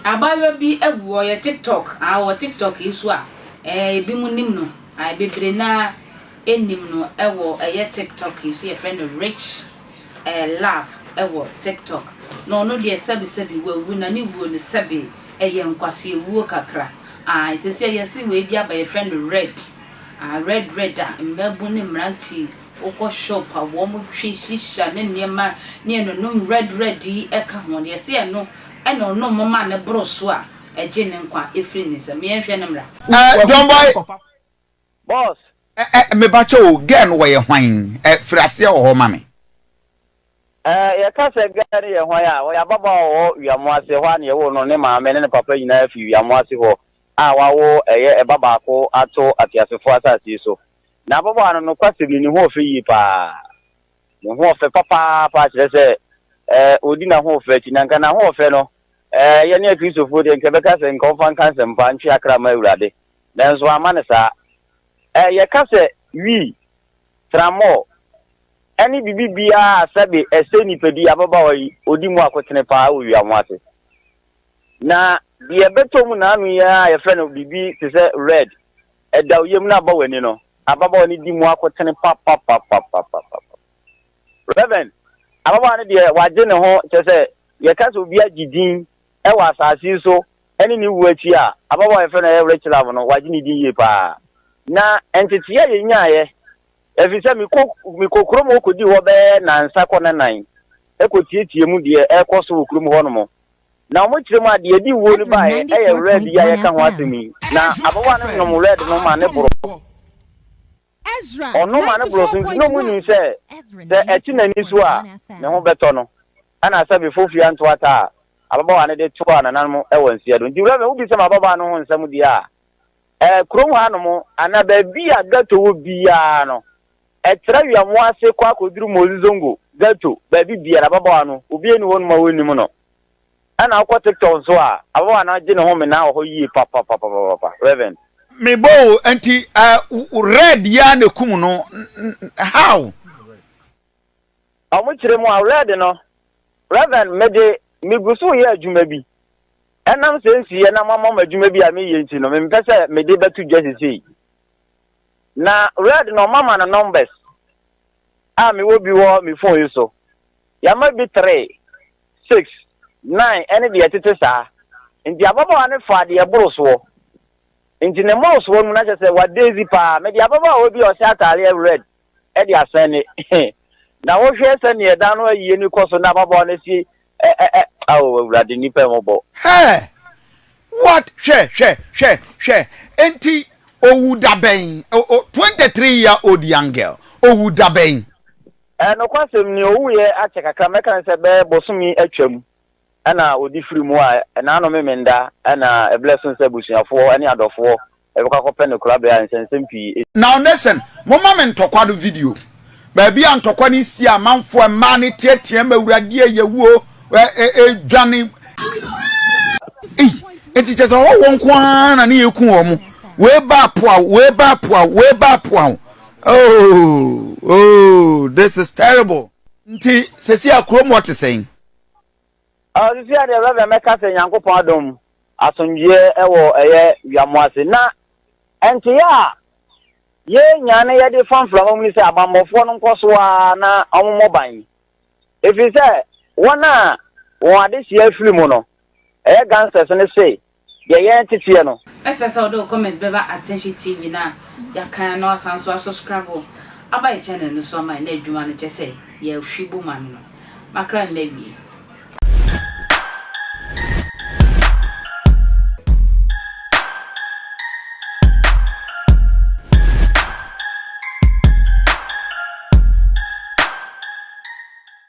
Abaayewa bi awu, ɔyɛ TikTok, ah ɔwɔ TikTok yi so a, eh ebinom nim no, ah bebree no ara nim no wɔ ɛyɛ TikTok yi so, yɛfrɛ no Rich eh Love wɔ TikTok. Na ɔno deɛ sɛbe sɛbe wawu, na ne wuo no sɛbe ɛyɛ nkwaseawuo kakra. Ah seesei yɛse wei bi aba yɛfrɛ no Red, ah Red Red a mmaabun ne mmeranteɛ wokɔ shop a wɔtwe shisha ne nneɛma ne ɛnonom red red yi ka ho no, yɛse ɛno ɛna ɔnom mo ma no boro so a, ɛgye ne nkwa firi ne nsam. Yɛnhwɛ no mmra. Eh, John Boy. Boss. Eh, eh, mebakyɛ o, girl no wɔyɛ hwan? Eh, firi aseɛ wɔ hɔ ma me. Eh, yɛka sɛ girl no yɛ hwan a, ɔyɛ ababaawa a ɔwɔ Wiamoase, ɛhɔ ara na yɛwoo no, ne maame ne ne papa nyinaa firi Wiamoase hɔ a wawo ɛyɛ ɛba baako ato ateasefoɔ asase yi so. Na ababaawa no, nokwasɛm ni, ne ho ɔfɛ yie paa. Ne ho ɔfɛ papaapa, kyerɛ sɛ, ɛɛ, ɔdi n'ahoɔfɛ akyi. Na nka n'ahoɔfɛ no, ɛɛ, yɛne Akristofoɔ deɛ, nka ɛbɛka sɛ nka ɔmfa nka nsɛmpa, ntwe akra mma Awurade. Nanso wamma no saa. Ɛɛ, yɛka sɛ wii, tramɔɔ, ɛne biribi biara a sɛbe ɛsɛ nipadua, ababaawa yi, ɔdi mu akotene paa wɔ wia ho ase. Na deɛ ɛbɛtɔ mu n'ano yi ara a yɛfrɛ no biribi te sɛ red, ɛda wo yam na aba w'ani no, ababaawa no di mu akotene papapapapapapa. Reverend, ababaawa no deɛ wagye ne ho, kyerɛ sɛ yɛka sɛ obi agye din wɔ asase yi so ne ne wuo akyi a, ababaawa a yɛfrɛ no ɛyɛ Rich Love no, wagye ne din yie paa. Na nteteeɛ a yɛnyaeɛ, ɛfiri sɛ mekɔ mekɔ kurom hɔ kɔdii hɔ bɛyɛ nansa kɔ nanan, kɔtietie mu deɛ ɛrekɔ so wɔ kurom hɔnom. Na wɔkyerɛ mu a, deɛ ɛde wuo no baeɛ yɛ red yi a yɛka ho asɛm yi. Na ababaawa no nom red no ma ne boro. Ɔnom ma ne boro so nti na wɔnim sɛ sɛ ɛte n'ani so a, ne ho bɛtɔ no. Ɛna sɛbe fofua ntoata a ababaawa no de toaa nananom wɔ nseɛ do. Nti Rev. Wobisa me ababaawa no ho nsɛm deɛ a, eh, kurom hanom anaa baabi a ghetto wɔ biara no, ɛtra Wiamoase kɔ akɔduru Mozi Zongo ghetto, baabi biara ababaawa no, obiara nni hɔnom a ɔnnim no. Ɛna wokɔ TikTok nso a, ababaawa no agye ne ho menaa wɔ hɔ yie papapapapapa. Rev. Me bɔ o, nti eh, red yi ara na ekum no, how? Ɔmo kyerɛ mu a, red no, Rev. Mede, megu so reyɛ adwuma bi. Ɛnam sɛ nsiiɛ na mama m'adwuma bi a meyɛ nti no, mempɛ sɛ mede bɛto dwa sesei. Na red no ɔmama no numbers a mewɔ bi wɔ me phone yi so. Yɛama bi 3, 6, 9 ɛne deɛ ɛtete saa. Nti ababaawa no faa deɛ ɛboro soɔ. Nti ne mmorosoɔ no mu na kyerɛ sɛ wadezi paa. Mede ababaawa bi a ɔhyɛ ataareɛ red de asɛn ne. Na wohwɛ sɛdeɛ ɛdan no ayie no kɔ so na ababaawa no si ɛ ɛ ɛ ao Awurade nnipa mmɔbɔ. Hɛɛ! What? Hwɛ, hwɛ, hwɛ, hwɛ. Enti owu da bɛn? O, o, 23 year old young girl. Owu da bɛn? Ɛ, nokwasɛm ni, owuiɛ akyɛ kakra, mɛka no sɛ bɛyɛ bosome atwam ɛna ɔdi firi mu a, ɛnaano Memenda ɛna ɛberɛ so sɛ abusuafoɔ ne adɔfoɔ ɛbɛkɔ akɔpɛ no korabea a nsɛnsɛm pii. Now listen, momma me ntɔkwa no video. Baabi a ntɔkwa no si a amanfoɔ mmaa no teateam awurade yɛwuo dwane. Ei, enti kyɛ sɛ ɔwɔ nko ara na ne yɛku wɔn. Wei ba apoa, wei ba apoa, wei ba apoa. Oh, oh, this is terrible. Nti sɛsi a kurom hɔ te sɛn? Sisi a deɛ Reverend mɛka sɛ Nyankopɔn adom asomdwoeɛ wɔ ɛyɛ wiamo ase. Na ɛnteyɛ a yɛnya ne yɛde fa mframa mu ne sɛ abanbɔfoɔ no nkɔ so ara na wɔmmɔ ban. Ɛfiri sɛ wɔn a wɔn adehyeɛ afiri mu no, ɛyɛ gangsters no se deɛ yɛn teteɛ no. Ɛsɛ sɛ wode wo comment bɛba Attention TV no a yɛakan na wasan nso asubscribe aba yɛ channel no so ama yɛn na adwuma no kyɛ sɛ yɛahwi bom ano no. Makra nnɛ awie.